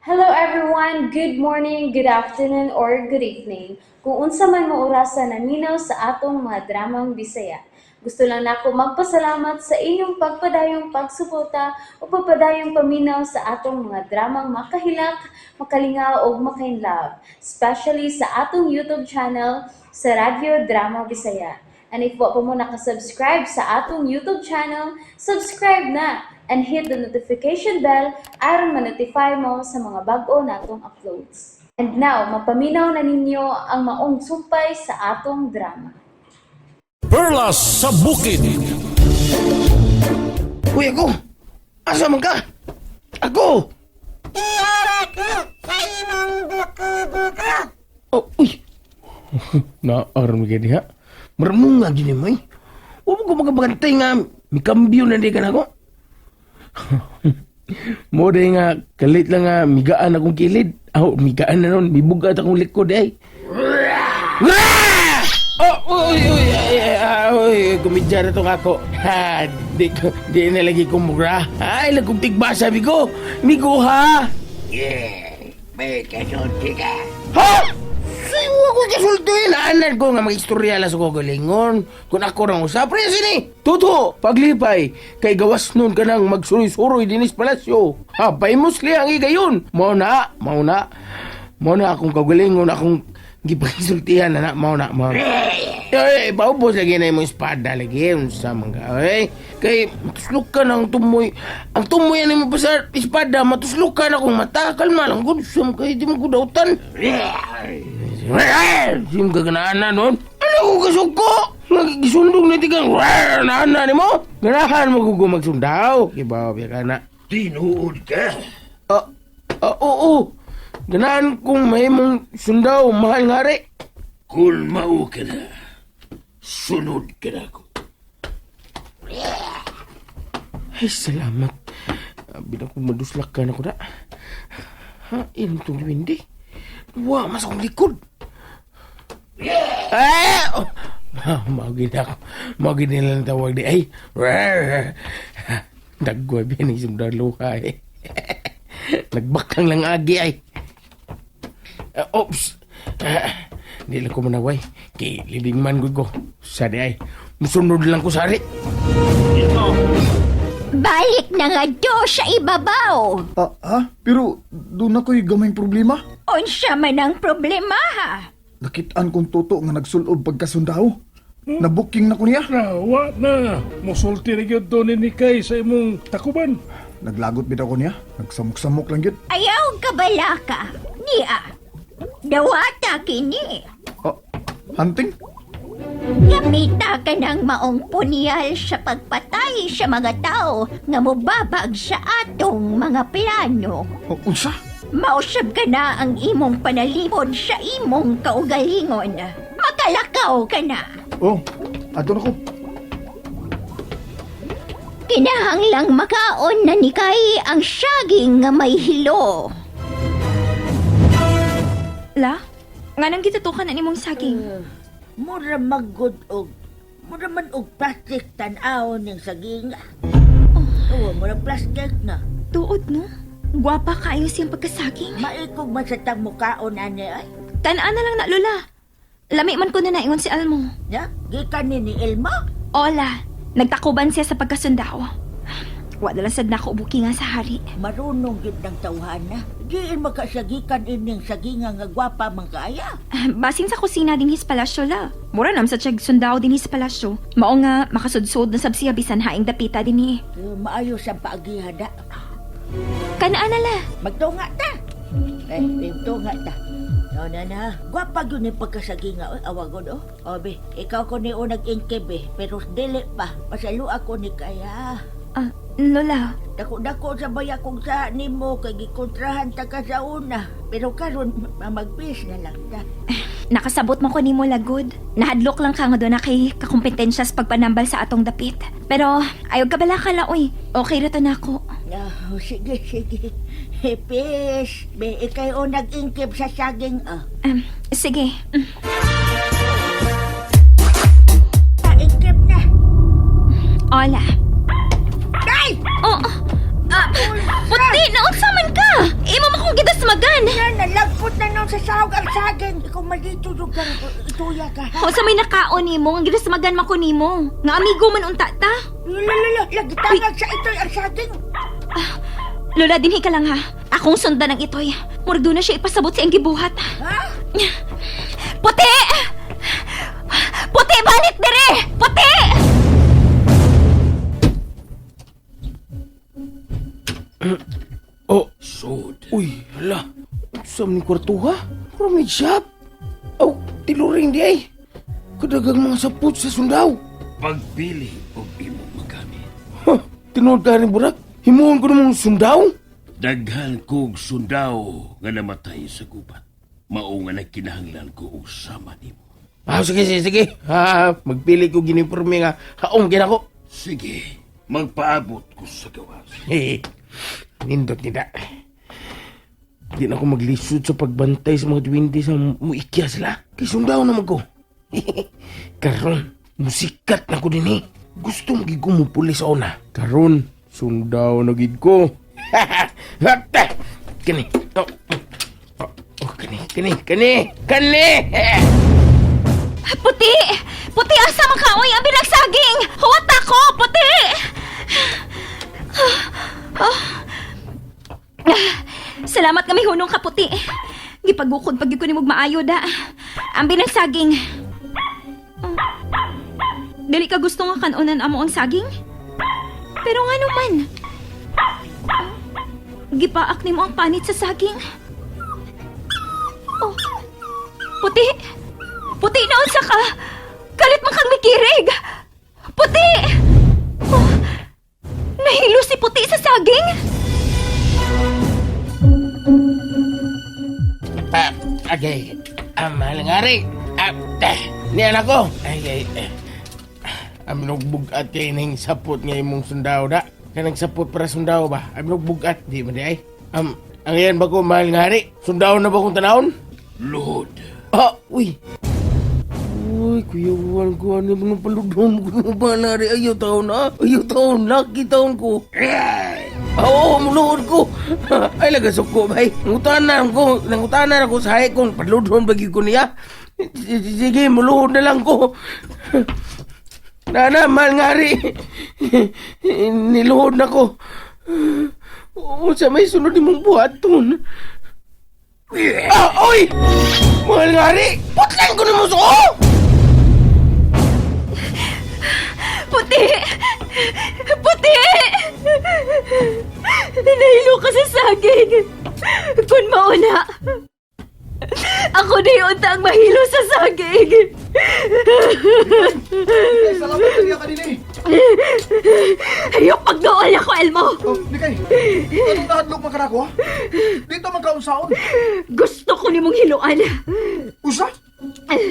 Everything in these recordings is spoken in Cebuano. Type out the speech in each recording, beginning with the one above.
Hello everyone! Good morning, good afternoon, or good evening. Kung unsa man mo orasa naminaw sa atong mga dramang Bisaya. Gusto lang nako magpasalamat sa inyong pagpadayong pagsuporta o pagpadayong paminaw sa atong mga dramang makahilak, makalingaw ug makainlove, especially sa atong YouTube channel sa Radyo Drama Bisaya. And if wa pa mo nakasubscribe sa atong YouTube channel, subscribe na and hit the notification bell aron ma-notify mo sa mga bag-o natong uploads. And now, mapaminaw na ninyo ang maong sumpay sa atong drama. Perlas sa Bukid. Uy, ako! Asa man ka? Ako! Oh, uy! Naaram ka diha. Maramong nga gini mo eh. Huwag ko magabagantay nga. Mikambyo na di ka na ako. Mo day nga, kalit lang nga, migaan akong kilid. Aw, migaan na nun. Mibugat akong likod eh. Ah! Oh, uy, uy, ay, ay, ah, uy, kumidya na tong ako. Ha, di, ko, di na lagi kumura. Ay, lagong tigba, sabi ko. Migo, ha? Yeah, may kasulti ka. Ha? Siwa ko kasulti. Naanan ko nga mag-istorya lang sa kagalingon. Kung ako nang usap, pre, sini. Tuto, paglipay. Kay gawas nun ka nang magsuroy-suroy dinis palasyo. Ha, paimosli ang igayon. Mao na, mao na. Mao na akong kagalingon, akong gipakisultihan na na. Mao na, mao na. Eh, paubos lagi na imong espada lagi. Unsa man ka, eh. Kay matuslok ka ng tumoy. Ang tumoy ani mo pa sa espada, matuslok ka na kung mata. Kalma lang, gud. Sum kay di mo gudautan. Sim ka ganaan nun. Ano ko kasuko? Nagigisundong na tigang naan ni mo. Ganahan mo kugo magsundaw. Kibaw, biya ka na. Tinuod ka. Ah, ah, oo. Ganahan kong mahimong sundaw, mahal nga rin. Kung mao ka na, sunod ka na ako. Ay, salamat. Abi na kong maduslak ka na ko na. Ha, inom tong windi. Wa, mas akong likod. Ah! Oh, mao gid ako. Mao gid nila ang tawag di. Ay, rawr. Dagway biyan ni sundalo eh. Nagbakang lang agi ay. Oops. Ah, di lang ko manaway. Kay libing man gud ko. Sa di ay. Musunod lang ko sari. Balik na nga do sa ibabaw. Ah, ha? Pero doon ako'y gamayng problema. Unsa man ang problema ha? Nakitaan kong toto nga nagsulob pagkasundao. Nabuking na ko niya. Na, wa na. Musulti na gyud do ni Nikay sa imong takuban. Naglagot bitaw ko niya. Nagsamok-samok lang yun. Ayaw kabalaka. Niya. Dawata kini. Ah, hunting? Gamita ka ng maong punyal sa pagpatay sa mga tao nga mubabag sa atong mga plano. Oh, unsa? Mausab ka na ang imong panalipod sa imong kaugalingon. Makalakaw ka na. Oh, ato na ko. Kinahanglang makaon na ni Kay ang saging nga may hilo. La, nga nang gitutukan na nimong saging. Mura maggod og mura man og plastic tan-aw ning saging. Oh, mura plastic na. Tuod, no? Gwapa kaayo siyang pagkasaging. Maikog man sa tang mukaon ani ay. Tanaan na lang na, Lola. Lami man ko na naingon si Almo. Ya, gikan ni Elma. Ola, nagtakuban siya sa pagkasundao. Wala lang sad na ako ubuki nga sa hari. Marunong gyud ng tawhana. Diin makasagikan ining saginga nga gwapa man kaaya. Ah, basin sa kusina din his palasyo la. Mura nam sa tiyag sundao din his palasyo. Mao nga makasudsod na sab siya bisan haing dapita din eh. Eh, maayo sa paagihan da. Kanaan na la. Magtunga ta. Eh, magtunga ta. No, na na. Gwapa gyud ni pagkasaginga oy, awagod oh. Obe, ikaw ko ni unag ingkib eh, pero dili pa. Pasalo ako ni kaya. Ah, Lola, Dako-dako sa baya kong sa nimo kay gikontrahan ta ka sa una. Pero karon magpis na lang ta. Nakasabot mo ko nimo lagod. Nahadlok lang ka nga doon na kay kakompetensya sa pagpanambal sa atong dapit. Pero ayaw ka bala ka la, uy. Okay ra to na ako. Oh, sige, sige. Peace. Be, ikay o nag-ingkib sa saging ah. Sige. Ah, ingkib na. Hola. Ay! Oh, ah, puti na unsa man ka? Imo man kong gidas. gismagan. Na, nalagpot na nun sa sahog ang saging. Ikaw malito yung kang ituya ka, ha? O sa may nakaon nimo, ang ginasmagan man ko nimo. Nga amigo man unta ta. Lalala, lagi tangag sa itoy ang saging. Lola, dinhi ka lang ha. Akong sundan ang itoy. Murag doon na siya ipasabot sa iyang gibuhat. Ha? Puti! Puti, balik dire! Puti! Oh, Sud. uy, hala. Sa ni kwartuha? Puro may shop. Aw, tiluring di ay. Kadagang mga sapot sa sundaw. Pagpili og imong magamit. Huh, tinuod ka rin, Burak. Himuon ko namang sundaw. Daghan kog sundaw nga namatay sa gubat. Mao nga nagkinahanglan ko og sama nimo. Ah, sige, sige, sige. Ha, magpili ko giniporme nga. Haong ginako. Sige, magpaabot ko sa gawas. Eh, nindot nila. Di na ako maglisod sa pagbantay sa mga duwende sa muikya sila. Kay sundaw naman ko. Karon, musikat na ko din eh. Gusto mo gid ko mupuli sa una. Karon, sundaw na gid ko. Hatta! Kani. Oh, oh, oh, kani, kani, kani, kani! Puti! Puti, asa man ka? Uy, ang binagsaging! Huwat ako! Puti! Ah. Ah. Salamat nga may hunong ka, puti. Gipagukod pag ko nimog maayo da. Ang binagsaging. Oh. Dili ka gusto nga kanunan amo ang saging? Pero nga naman. Ah, gipaak nimo ang panit sa saging. Oh. Puti! Puti na unsa ka! Kalit man kang mikirig! Puti! Oh, nahilo si Puti sa saging? Ah, okay. Ah, mahal nga rin. Ah, eh, niyan ako. Ay, ay, eh. Aminog bugat kay ning sapot nga imong sundaw da. Kanang sapot para sundaw ba? Aminog bugat di man di ay. Ang iyan ba ko mahal nga rin? Sundaw na ba kong tanawon? Luhod. Ah, uy. Uy, kuya Juan ko, ano mga paludon ko ba na rin? Ayaw taon na. Ayaw taon na. Kitaon ko. Oo, muluhod ko. Ay, lagasuko, bay. Nangutanan ko, nangutanan ako sa hay kung paludon bagi ko niya. Sige, muluhod na lang ko. Nana, mahal nga rin. Niluhod na ko. Unsa may sunod imong buhaton. Ah, oy! Mahal nga rin! Putlan ko na mo suko! Puti! Puti! Nahilo ka sa saging! Kung mauna, ako na yung ang mahilo sa saging! Nikay, salamat kaya ka din eh. Ayok pagdool ako, Elmo! Oh, Nikay, anong nahadlok man ka na ako, ha? Dito man kaunsaon. Gusto ko nimong hiluan. Usa?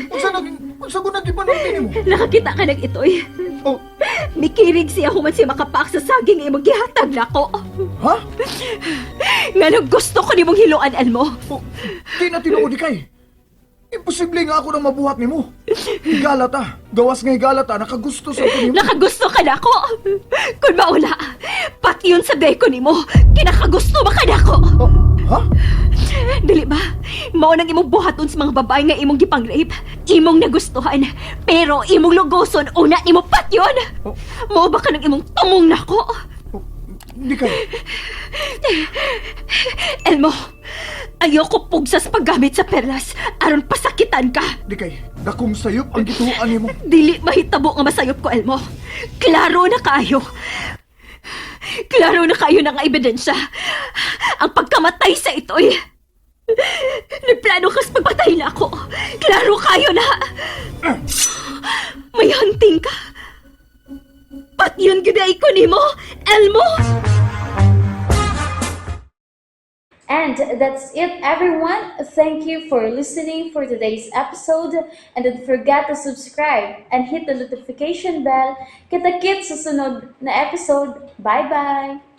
Unsa naging, unsa ko naging panulti nimo? Nakakita ka ng itoy. Oh, Mikirig siya human siya makapaak sa saging imong gihatag nako. ha? Nganong gusto ko nimong hiluan, Elmo. Oh, di na tinuod Nikay. Imposible nga ako nang mabuhat nimo. Higala ta. Gawas nga higala ta, nakagusto sa ko nimo. Nakagusto ka nako. Kung mauna, pati yun sa beko nimo, kinakagusto ba ka nako? Oh, ha? Dili ba? Mao nang imong buhaton sa mga babae nga imong gipang-rape. Imong nagustuhan, pero imong lugoson una nimo patyon. Oh. Mao ba ka nang imong tumong nako? Oh, Nikay, Elmo, ayoko pugsas paggamit sa perlas aron pasakitan ka. Nikay, dakong sayop ang gituoan nimo. Dili mahitabo nga masayop ko, Elmo. Klaro na kaayo. Klaro na kaayo na nga ebidensya. Ang pagkamatay sa ito'y... Nagplano kas pagpatay na ako. Klaro kayo na. May hunting ka. Pat yun gid ko nimo, Elmo! And that's it, everyone. Thank you for listening for today's episode. And don't forget to subscribe and hit the notification bell. Kita-kits sa sunod na episode. Bye-bye!